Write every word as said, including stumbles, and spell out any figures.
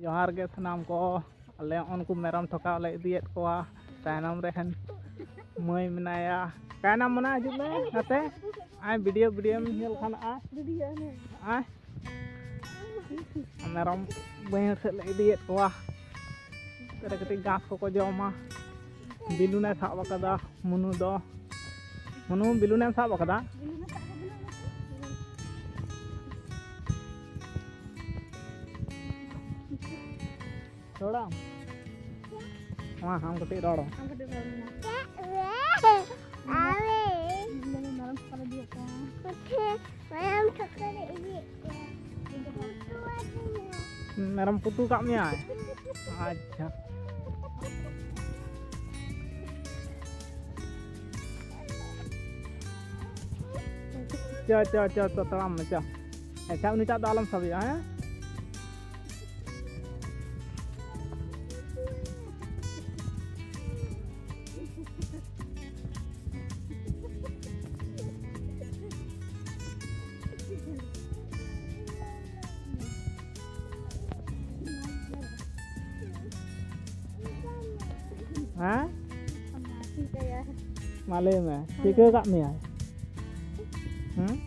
ᱡᱚᱦᱟᱨ ᱜᱮ ᱥᱟᱱᱟᱢ ᱠᱚ᱾ ᱟᱞᱮ ᱩᱱᱠᱩ ᱢᱮᱨᱚᱢ ᱴᱷᱚᱠᱟᱣ ᱞᱮ ᱤᱫᱤᱭᱮᱫ ᱠᱚᱣᱟ᱾ ᱛᱟᱭᱱᱚᱢ ᱨᱮ ᱦᱮᱱ ᱢᱟᱹᱭ ᱢᱮᱱᱟᱭᱟ᱾ ᱠᱟᱭᱱᱟ, ᱢᱚᱱᱟ ᱦᱤᱡᱩᱜ ᱢᱮ ᱜᱟᱛᱮ᱾ ᱟᱭ ᱵᱷᱤᱰᱤᱭᱳ, ᱵᱷᱤᱰᱤᱭᱳᱢ ᱧᱮᱞ ᱠᱷᱟᱱ ᱟᱭ᱾ ᱵᱷᱤᱰᱤᱭᱳ ᱦᱮᱸ᱾ ᱟᱭ᱾ ᱢᱮᱨᱚᱢ ᱵᱟᱹᱭᱦᱟᱹᱲ ᱥᱮᱫ ᱞᱮ ᱤᱫᱤᱭᱮᱫ ᱠᱚᱣᱟ᱾ ᱱᱚᱛᱮ ᱨᱮ ᱠᱟᱹᱴᱤᱡ ᱜᱷᱟᱥ ᱠᱚᱠᱚ ᱡᱚᱢᱟ᱾ ᱵᱤᱞᱩᱱᱮ ᱥᱟᱵ ᱟᱠᱟᱫᱟ ᱢᱩᱱᱩ ᱫᱚ᱾ ᱢᱩᱱᱩ, ᱵᱤᱞᱩᱱᱮᱢ ᱥᱟᱵ ᱟᱠᱟᱫᱟ? ᱨᱚᱲᱟᱢ? ᱢᱟ, ᱟᱢ ᱠᱟᱹᱴᱤᱡ ᱨᱚᱲ᱾ ᱟᱢ ᱠᱟᱹᱴᱤᱡ ᱨᱚᱲ ᱢᱮ᱾ ᱟᱞᱮ ᱢᱮᱨᱚᱢ ᱛᱚᱯᱟ ᱞᱮ ᱤᱫᱤᱭᱮᱫ ᱠᱚᱣᱟ᱾ ᱢᱮᱨᱚᱢ ᱛᱚᱯᱟ ᱞᱮ ᱤᱫᱤᱭᱮᱫ ᱠᱚᱣᱟ᱾ ᱯᱩᱴᱩ ᱟᱹᱛᱤᱧᱟ᱾ ᱢᱮᱨᱚᱢ ᱯᱩᱴᱩ ᱠᱟᱜ ᱢᱮᱭᱟᱭ? ᱟᱪᱪᱷᱟ᱾ ᱪᱚ, ᱪᱚ, ᱪᱚ, ᱪᱚ, ᱛᱟᱲᱟᱢ ᱢᱮ, ᱪᱚ᱾ ᱟᱪᱪᱷᱟ, ᱩᱱᱤᱴᱟᱜ ᱫᱚ ᱟᱞᱚᱢ ᱥᱟᱵᱮᱭᱟ, ᱦᱮᱸ? ᱦᱮᱸ? ᱢᱟ ᱞᱟᱹᱭ ᱢᱮ, ᱪᱤᱠᱟᱹ ᱠᱟᱜ ᱢᱮᱭᱟᱭ? ᱦᱮᱸ?